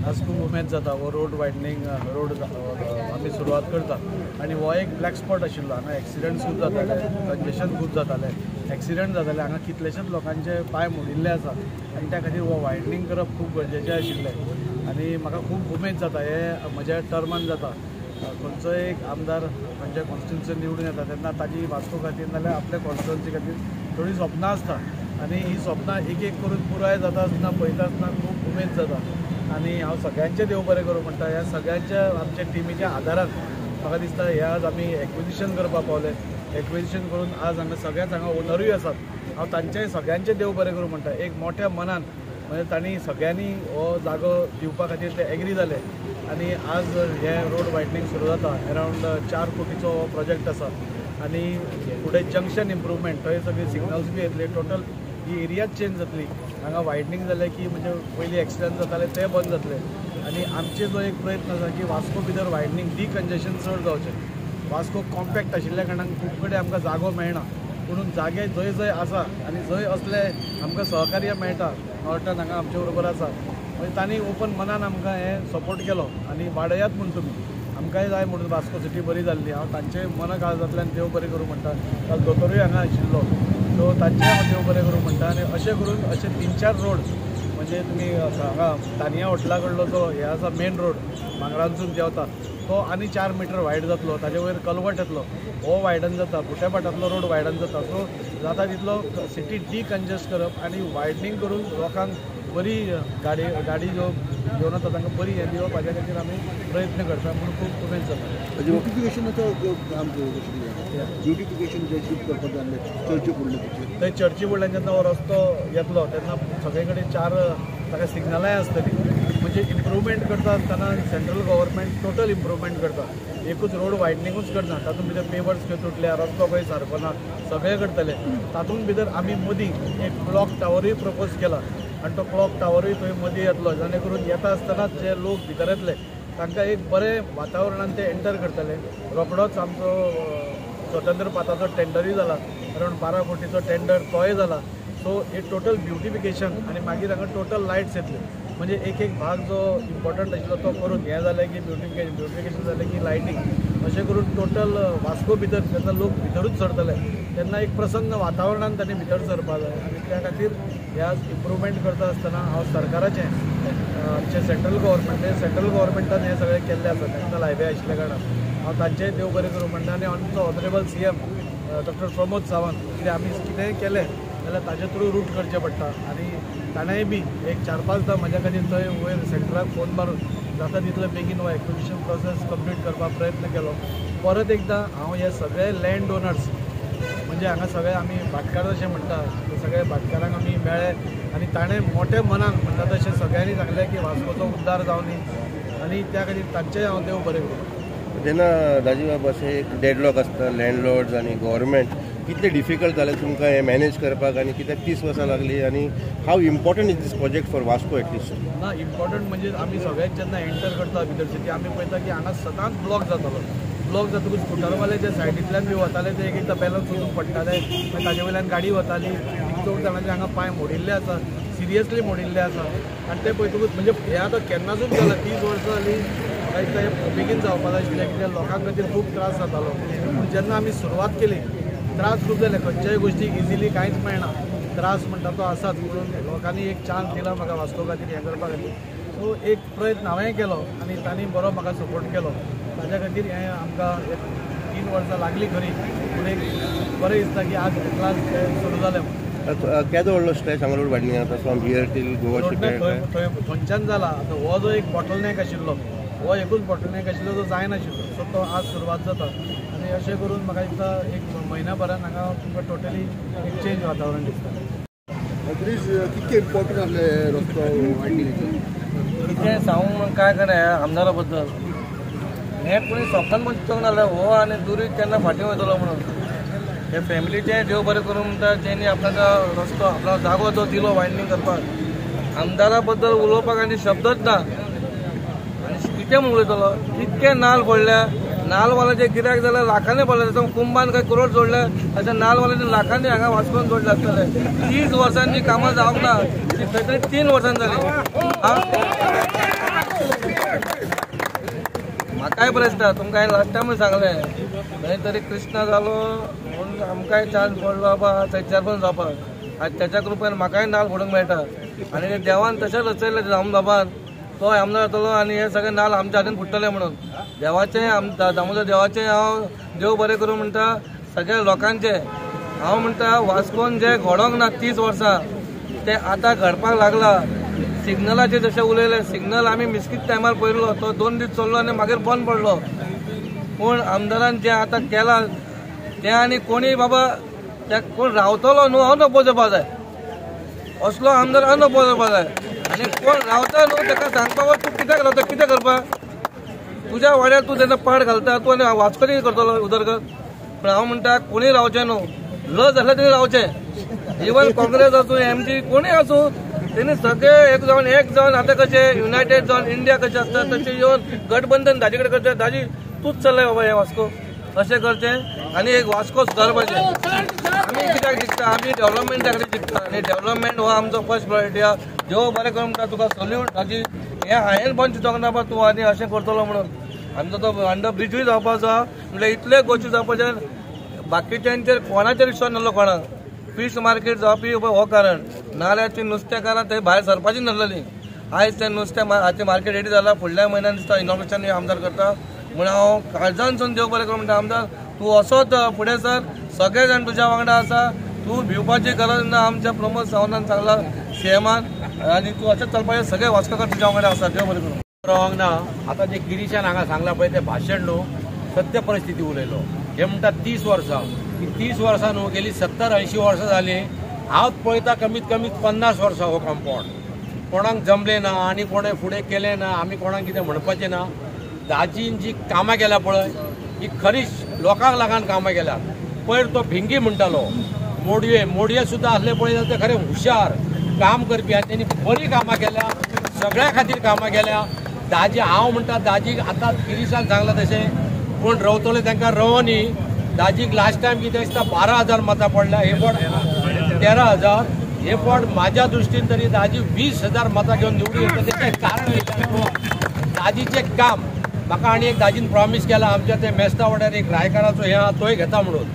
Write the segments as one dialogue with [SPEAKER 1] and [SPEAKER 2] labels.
[SPEAKER 1] आज खूब उमेद जाता हो रोड वायडनींग रोड आमी सुरवात करता आनी हो एक ब्लॅक स्पॉट आशिल्लो. हांगा एक्सिडंट्स खूब जाताले, कंजेशन खूब जातालें, एक्सिडंट जाताले, हांगा कितलेशेच लोकांचे पांय मोडिल्ले आसा आनी त्या खातीर हो वायडनींग करप खूब गरजेचें आशिल्लें आनी म्हाका खूब उमेद जाता. हे म्हज्या टर्मान जाता, खंयचोय एक आमदार खंयच्या कॉन्स्टिट्युन्सी निवडून येता तेन्ना ताजी वास्को खातीर नाल्यार आपल्या कॉन्स्टिट्युन्सी खातीर थोडी सपनां आसता आनी ही सपनां एक एक करून पुराय जाता आसतना पळयता आसतना खूब उमेद जाता आनी हांव सगळ्यांचें देव बरें करूं म्हणटा. ह्या सगळ्यांच्या आमच्या टिमीच्या आदारान म्हाका दिसता हे आज आमी एक्विजिशन करपाक पावले. एक्विजिशन करून आज हांगा सगळ्याच हांगा ओनरूय आसात. हांव तांचें सगळ्यांचें देव बरें करूं म्हणटा. एक मोठ्या मनान म्हणजे तांणी सगळ्यांनी हो जागो दिवपा खातीर ते एग्री जाले आनी आज हे रोड वायडनींग सुरू जाता. अरावंड 4 कोटीचो हो प्रोजेक्ट आसा आनी फुडें जंक्शन इम्प्रूवमेंट, थंय सगळी सिग्नल्स बी येतले, टोटल ही एरियाच चेंज जातली. हांगा वायडनींग जालें की म्हणजे पयलीं एक्सिडंट जाताले ते बंद जातले आनी आमचे जो एक प्रयत्न आसा की वास्को भितर वायडनींग डिकंजेशन चड जावचें. वास्को कॉम्पॅक्ट आशिल्ल्या कारणान खूब कडेन आमकां जागो मेळना, पुणून जागे जंय जंय आसा आनी जंय असले आमकां सहकार्य मेळटा, नॉर्टन हांगा आमचे बरोबर आसा, म्हणजे तांणी ओपन मनान आमकां हें सपोर्ट केलो आनी वाडयात म्हूण तुमी आमकांय जाय म्हणून वास्को सिटी बरी जाल्ली. हांव तांचे मना काळजांतल्यान देव बरें करूं म्हणटा. काल दोतोरूय हांगा आशिल्लो, सो तांचें हांव देव बरें करूं म्हणटा. आनी अशें करून अशे 3-4 रोड म्हणजे तुमी हांगा तानिया हॉटेला कडलो जो हे आसा मेन रोड मांगरानसून देंवता तो आनी 4 मिटर वायड जातलो, ताजे वयर कलवट येतलो, हो वायडन जाता, बुट्यापाटांतलो रोड वायडन जाता. सो जाता तितलो सिटी डिकंजेस्ट करप आनी वायडनींग करून लोकांक बरी गाडी गाडी ज्यो घेवन वता तांकां बरी हें दिवप हाज्या खातीर आमी प्रयत्न करता म्हणून खूब उमेद जाता.
[SPEAKER 2] ब्युटिफिकेशनाचो काम कशें, ब्युटिफिकेशन जे शिफ्ट करपाक जाय चर्ची फुडले
[SPEAKER 1] थंय चर्ची फुडल्यान जेन्ना हो रस्तो येतलो तेन्ना सगळे कडेन 4 ताका सिग्नलांय आसतलीं. म्हणजे इम्प्रूवमेंट करता आसतना सेंट्रल गव्हर्मेंट टोटल इम्प्रूवमेंट करता, एकूच रोड वायडनिंगूच करना, तातूंत भितर पेवर्स खंय तुटल्या, रस्तो खंय सारको ना, सगळें करतले. तातूंत भितर आमी मदीं एक क्लॉक टावरूय प्रपोज केला आनी तो क्लॉक टावरूय थंय मदीं येतलो, जाणे करून येता आसतनाच जे लोक भितर येतले तांकां एक बरें वातावरणान ते एंटर करतले. रोखडोच आमचो स्वतंत्र पाथाचो टेंडरूय जाला, अरावंड 12 कोटीचो टेंडर तोय जाला. सो हे टोटल ब्युटिफिकेशन आनी मागीर हांगा टोटल लायट्स येतले. म्हणजे एक एक भाग जो इम्पॉर्टंट आशिल्लो तो करून हें जालें की ब्युटिफिकेशन, ब्युटिफिकेशन जालें की लायटींग, अशें करून टोटल वास्को भितर जेन्ना लोक भितरूच सरतले तेन्ना एक प्रसन्न वातावरणान तांणी भितर सरपाक जाय आनी त्या खातीर ह्या इम्प्रूवमेंट करता आसतना हांव सरकाराचें आमचें सेंट्रल गव्हर्मेंट, सेंट्रल गव्हर्मेंटान हें सगळें केल्लें आसा नॅशनल हायवे आशिल्ल्या कारणान हांव तांचेंय देव बरें करूं म्हणटा. आनी आमचो honourable CM doctor Pramod Sawant, कित्याक आमी कितेंय केलें जाल्यार ताजे थ्रू रूट करचें पडटा आनी ताणेंय बी एक 4-5 म्हज्या खातीर थंय वयर सेंटराक फोन मारून जाता तितलो बेगीन हो एक्विजिशन प्रोसेस कंप्लीट करपाक प्रयत्न केलो. परत एकदां हांव हे सगळे लँड डोनर्स म्हणजे हांगा सगळे आमी भाटकार अशें म्हणटा, सगळे भाटकारांक आमी मेळ्ळे आनी ताणें मोठ्या मनान म्हणटा तशें सगळ्यांनी सांगलें की वास्कोचो उद्धार जावनी आनी त्या खातीर तांचेंय हांव देव बरें करूं.
[SPEAKER 3] जेन्ना राजीव बाब अशें एक डेडलॉक आसता लँडलॉर्ड्स आनी गव्हर्मेंट, कितलें डिफिकल्ट जालें तुमकां हें मॅनेज करपाक आनी कित्याक 30 वर्सां लागलीं आनी how important is this project for Vasco at least?
[SPEAKER 1] ना, इम्पॉर्टंट म्हणजे आमी सगळेच जेन्ना एंटर करता भितर सिटी आमी पळयता की हांगा सदांच ब्लॉक जातालो. ब्लॉक जातकूच स्कुटरवाले जे सायडींतल्यान बी वताले ते एक एकदां बॅलन्स वचून पडटाले, मागीर ताजे वयल्यान गाडी वताली, चड जाणांचे हांगा पांय मोडिल्ले आसा, सिरियसली मोडिल्ले आसा. आनी ते पळयतकूच म्हणजे हें आतां केन्नासूच जालां, 30 वर्सां जालीं, म्हाका दिसता हें बेगीन जावपाक जाय आशिल्लें कित्याक लोकां खातीर खूब त्रास जातालो. पूण जेन्ना आमी सुरवात केली त्रास खूब जाले, खंयच्याय गोश्टीक इजिली कांयच मेळना, त्रास म्हणटा तो आसाच, म्हणून लोकांनी एक चान्स दिला म्हाका वास्को खातीर हें करपा खातीर. सो एक प्रयत्न हांवेंय केलो आनी तांणी बरो म्हाका सपोर्ट केलो, ताज्या खातीर हें आमकां 3 वर्सां लागलीं खरी, पूण एक बरें दिसता की आज क्लास सुरू जालें.
[SPEAKER 3] केदो व्हडलो स्ट्रेच हांगा रोड वायडनींग जाता फ्रॉम here till Goa?
[SPEAKER 1] थंय थंयच्यान जाला. आतां हो जो एक बॉटलनेक आशिल्लो, हो एकूच बॉटलनेक आशिल्लो जो जायनाशिल्लो, सो तो आज सुरवात जाता आनी अशें करून म्हाका दिसता एक म्हयन्या भरान हांगा तुमकां टोटली एक चेंज वातावरण दिसता.
[SPEAKER 2] कितकें इम्पॉर्टंट आसलें रस्तो वायडनिंगाचें?
[SPEAKER 4] कितें सांगू म्हण कांय कळना ह्या आमदारा बद्दल. हें कोणी सपनान पण चिंतूंक नासलें हो आनी दुरीग केन्ना फाटीं वयतलो म्हणून. हे फॅमिलीचें देव बरें करूं म्हणटा, तेणी आपणाचो रस्तो आपलो जागो जो दिलो वायडनींग करपाक. आमदारा बद्दल उलोवपाक आनी शब्दच ना, आनी कितें म्हूण उलयतलो. इतके नाल पडल्या, नालवाल्याचे गिरायक जाल्यार लाखांनी पडले, कुंभान काय करोड जोडले, अशें नालवाल्याचे लाखांनी हांगा वास्कोन जोडले आसतले. 30 वर्सांनी कामां जावंक ना, ती खंय तरी 3 वर्सांनी जाली. म्हाकाय बरें दिसता. तुमकां हांवें लास्ट टायमूय सांगलें खंय तरी कृष्णा जालो म्हणून आमकांय चान्स पडलो बाबा थंय चेअरमन जावपाक. आनी तेच्या कृपेन म्हाकाय नाल फोडूंक मेळटा. आनी देवान तशेंच रचयलें दामबाबान, तो आमदार जातलो आनी हे सगळे नाल आमच्या हातीन फुट्टले म्हणून. देवाचें दामोदर देवाचें हांव देव बरें करूं म्हणटा सगळ्या लोकांचें. हांव म्हणटा वास्कोन जें घडोंक ना 30 वर्सां तें आतां घडपाक लागलां. सिग्नलाचेर जशें उलयलें, सिग्नल आमी मिस्कीत टायमार पळयलो, तो 2 दीस चल्लो आनी मागीर बंद पडलो. पूण आमदारान जें आतां केलां तें आनी कोणीय बाबा त्या कोण रावतलो न्हू अनोपो जावपा जाय, असलो आमदार अनोपो जावपा जाय. आनी कोण रावता न्हू ताका सांगपा तूं कित्याक रावता, कितें करपाक, तुज्या वाड्यार तूं जेन्ना पाड घालता तूं आनी वास्को कितें करतलो उदरगत. पूण हांव म्हणटा कोणीय रावचें न्हू, लज आसल्यार तेणी रावचें. इवन काँग्रेस आसूं एमजी कोणीय आसूं तेणी सगळे एक जावन आतां कशें युनायटेड जावन इंडिया कशें आसता तशें येवन गठबंधन दाजी कडेन करचें. दाजी तूंच चलय बाबा हें वास्को, अशें करचें आनी एक वास्को सुदारपाचें. आमी कित्याक जिखता, आमी डेवलपमेंटा खातीर जिखता आनी डेवलपमेंट हो आमचो फर्स्ट प्रायोरिटी आसा. देव बरें करूं म्हणटा तुका सल्यूट दाजी, हें हांवें पण चिंतोंक ना बाबा तूं आनी अशें करतलो म्हणून. आमचो तो अंडर ब्रिजूय जावपाचो आसा, म्हणल्यार इतले गोश्टी जावपाचें बाकीच्यांचेर कोणाचेर विश्वास नासलो कोणाक. फीश मार्केट जावपी हो कारण, नाजाल्यार ती नुस्तेकारां थंय भायर सरपाची नासलेली. आयज तें नुस्तें आतां मार्केट रेडी जाला, फुडल्या म्हयन्यान दिसता इनॉग्रेशन आमदार करता. म्हूण हांव काळजानसून देव बरें करूं म्हणटा आमदार तूं असोच फुडें सर, सगळे जाण तुज्या वांगडा आसा, तूं भिवपाची गरज ना. आमच्या प्रमोद सावंतान सांगला सीएमान, आनी तूं अशेंच चलपाचें, सगळे वास्कोकार तुज्या वांगडा आसा. देव बरें करूं.
[SPEAKER 5] रावंक ना आतां जें गिरीशान हांगा सांगलां पळय तें भाशण न्हू, सत्य परिस्थिती उलयलो. हे म्हणटा 30 वर्सां, 30 वर्सां न्हू, गेली 70-80 वर्सां जालीं. हांव पळयता कमीत कमी 50 वर्सां हो कंपावंड कोणाक जमलें ना आनी कोणें फुडें केलें ना, आमी कोणाक कितें म्हणपाचें ना. दाजीन जी कामां केल्या पळय ही खरीच लोकांक लागून कामां केल्या. पयर तो भिंगी म्हणटालो, मोडये मोडये सुद्दां आसले पळय जाल्यार ते खरें हुशार काम करपी आनी तेणी बरीं कामां केल्या, सगळ्या खातीर कामां केल्या. दाजी हांव म्हणटा दाजीक आतां गिरीशान सांगलां तशें कोण रवतले तांकां रवो न्ही. दाजीक लास्ट टायम कितें दिसता 12,000 मतां पडल्या, हे फावट 13,000. हे फावट म्हाज्या दृश्टीन तरी दाजी 20,000 मतां घेवन निवडून येतले. तेचें कारण दाजीचें काम. म्हाका आनी एक दाजीन प्रॉमीस केला, आमच्या ते मेस्ता वाड्यार एक रायकाराचो हें आहा तोय घेता म्हणून.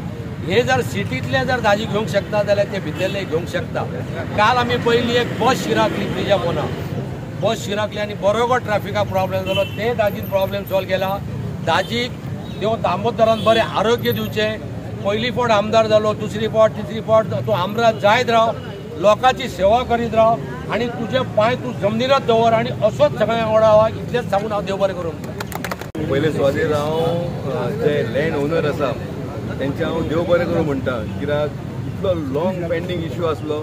[SPEAKER 5] हे जर सिटींतले जर दाजी घेवंक शकता जाल्यार ते भितरले घेवंक शकता. काल आमी पयली एक बस शिराकली, ब्रिजा पोना बस शिराकली आनी बरोबर ट्राफिकाक प्रॉब्लेम जालो, ते दाजीन प्रॉब्लेम सॉल्व केला. दाजीक देव दामोदरान बरें आरोग्य दिवचें. पयली फावट आमदार जालो, दुसरी फावट, तिसरी फावट तूं आमदार जायत राव, लोकांची सेवा करीत राव आनी तुजे पांय तूं जमनीरच दवर आनी असोच सगळ्यां वांगडा राव. इतलेंच सांगून हांव देव बरें करूं.
[SPEAKER 6] पयले सुवातेर हांव जे लँड ओनर आसा तेंचे हांव देव बरें करूं म्हणटा, कित्याक इतलो लॉंग पेंडींग इश्यू आसलो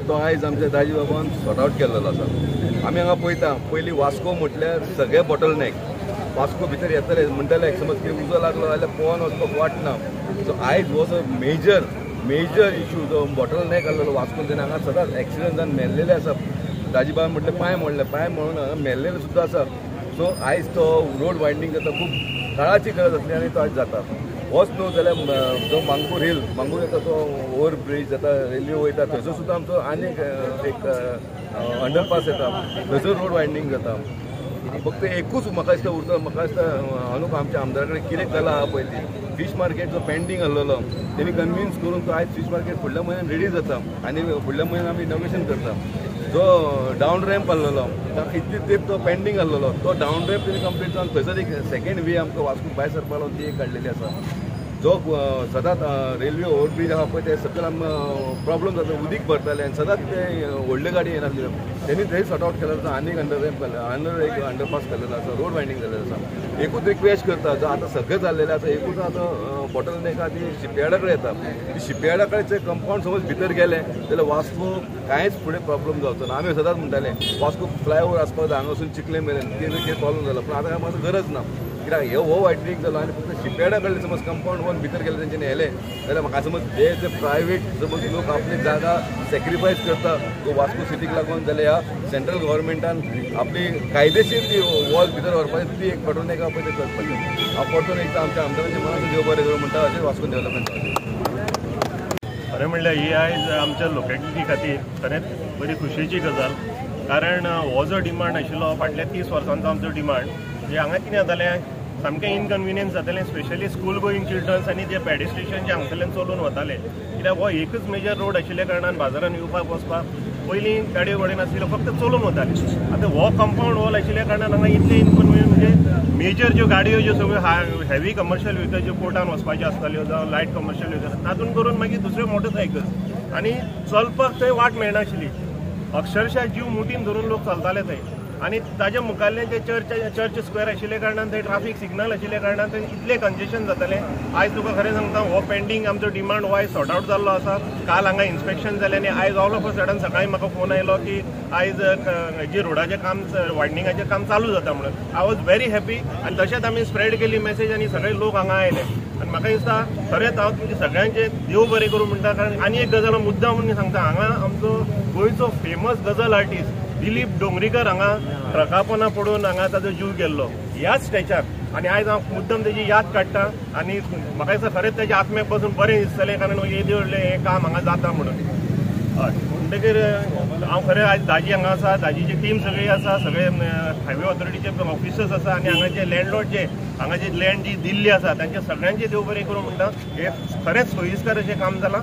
[SPEAKER 6] तो आयज आमच्या दाजी बाबान सॉर्ट आवट केल्लो आसा. आमी हांगा पळयता पयलीं वास्को म्हटल्यार सगळे बॉटल नॅक, वास्को भितर येतले म्हणटले समज कितें उजो लागलो जाल्यार पोवन वचपाक वाट ना. सो आयज हो जो मेजर मेजर इश्यू जो बॉटल नॅक आसलेलो वास्कोन, तेन्ना हांगा सदांच एक्सिडंट जावन मेल्लेले आसा. दाजी बाबान म्हटलें पांय मोडले, पांय मोडून हांगा मेल्लेले सुद्दां आसा. सो आयज तो रोड वायडनींग जाता, खूब काळाची गरज आसली आनी तो आयज जाता. होच न्हू जाल्यार जो मांगूर हिल, मांगूर येता तो ओवर ब्रीज जाता, रेल्वे वयता थंयसर सुद्दां आमचो आनी एक अंडरपास येता, थंयसर रोड वायडनींग जाता. फक्त एकूच म्हाका दिसता उरता, म्हाका दिसता अनुप आमच्या आमदारा कडेन कितें कला आहा पळय ती फीश मार्केट जो पेंडींग आसलेलो तेणी कन्विन्स करून तो आयज फीश मार्केट फुडल्या म्हयन्यान रेडी जाता आनी फुडल्या म्हयन्यान आमी इनॉग्रेशन करता. जो डावन रॅम्प आसलेलो इतली तेंप तो पेंडींग आसलेलो तो डावन रॅम्प तेणी कंप्लीट जावन थंयसर एक सेकेंड वे आमकां वास्को भायर सरपाक लागून ती एक काडलेली आसा. जो सदांच रेल्वे ओवरब्रीज आहा पळय ते सकयल आमकां प्रॉब्लम जाता, उदीक भरताले आनी सदांच ते व्हडल्यो गाडी येनासल्यो, तेणी थंय सॉर्ट आवट केलेलो आसा. आनीक अंडर रॅम्प अंडर एक अंडरपास केलेलो आसा, रोड वायंडींग जाल्लेलो आसा. एकूच रिक्वेस्ट करता, जो आतां सगळें जाल्लेलें आसा एकूच आतां बॉटल नॅक आहा ती शिपयार्डा कडेन येता, ती शिपयार्डा कडेन कंपावंड समज भितर गेलें जाल्यार वास्को कांयच फुडें प्रॉब्लम जावचो ना. आमी सदांच म्हणटाले वास्को फ्लायओवर आसपाक जाय हांगासून चिखले मेरेन, कितें प्रॉब्लम जालो, पूण आतां म्हाका गरज ना, कित्याक हे हो वायडनींग जालो आनी फक्त शिपयार्डा कडले समज कंपावंड वन भितर गेले तेंच्यांनी हेलें जाल्यार म्हाका समज जे जे प्रायवेट समज लोक आपली जागा सॅक्रिफायस करता तो वास्को सिटीक लागून, जाल्यार ह्या सेंट्रल गव्हर्मेंटान आपली कायदेशीर ती वॉल भितर व्हरपाची ती एक बटन एका पळय करपाची. हांव परतून एकदां आमच्या आमदारांच्या मनान देव बरें करूं म्हणटा अशें वास्को डेव्हलपमेंट जावचें.
[SPEAKER 7] खरें म्हणल्यार ही आयज आमच्या लोकेलिटी खातीर खरेंच बरी खुशयेची गजाल, कारण हो जो डिमांड आशिल्लो फाटल्या 30 वर्सांचो आमचो डिमांड, म्हणजे हांगा कितें जातालें सामकें इनकन्विनियन्स जातालें, स्पेशली स्कूल गोईंग चिल्ड्रन्स आनी जे पेडेस्ट्रियन जे हांगसरल्यान चलून वताले, कित्याक हो एकच मेजर रोड आशिल्ल्या कारणान बाजारान येवपाक वचपाक पयलीं गाडयो घोडे नाशिल्ल्यो, फक्त चलून वताले. आतां हो कंपावंड वॉल आशिल्ल्या कारणान हांगा इतलें इनकन्विनियन्स, म्हणजे मेजर ज्यो गाडयो ज्यो सगळ्यो हेवी कमर्शियल व्हेकल ज्यो पोर्टान वचपाच्यो आसताल्यो जावं लायट कमर्शियल व्हेकल, तातूंत करून मागीर दुसऱ्यो मोटरसायकल्स आनी चलपाक थंय वाट मेळनाशिल्ली. अक्षरशः जीव मुठीन धरून लोक चलताले थंय. आनी ताज्या मुखाल्लें जे चर्च स्क्वेअर आशिल्ल्या कारणान थंय ट्राफीक सिग्नल आशिल्ल्या कारणान थंय इतलें कंजेशन जातालें. आयज तुका खरें सांगता, हो पेंडींग आमचो डिमांड हो आयज सॉर्ट आवट जाल्लो आसा. काल हांगा इन्स्पेक्शन जालें आनी आयज ऑल ऑफ अ सडन सकाळीं म्हाका फोन आयलो की आयज जी रोडाचें काम वायडनिंगाचें काम चालू जाता म्हणून. I was very happy. आनी तशेंच आमी स्प्रेड केली मॅसेज आनी सगळे लोक हांगा आयले. आनी म्हाका दिसता खरेंच हांव तुमचें सगळ्यांचें देव बरें करूं म्हणटा. कारण आनी एक गजाल मुद्दा म्हणून सांगता, हांगा आमचो गोंयचो फेमस गजल आर्टिस्ट दिलीप डोंगरीकर हांगा ट्रकापोना पडून हांगा ताजो जीव गेल्लो ह्याच स्टेचार. आनी आयज हांव मुद्दम तेजी याद काडटा आनी म्हाका दिसता खरेंच तेज्या आत्म्याक पासून बरें दिसतलें, कारण येदें व्हडलें हें काम हांगा जाता म्हणून. हय, म्हणटकीर हांव खरें आयज दाजी हांगा आसा, दाजीची टीम सगळी आसा, सगळे हायवे ऑथॉरिटीचे ऑफिसर्स आसा आनी हांगाचे लँडलॉर्ड जे हांगा जे लँड जी दिल्ली आसा तांचे सगळ्यांचे देव बरें करूं म्हणटा. हें खरेंच सोयीस्कर अशें काम जालां.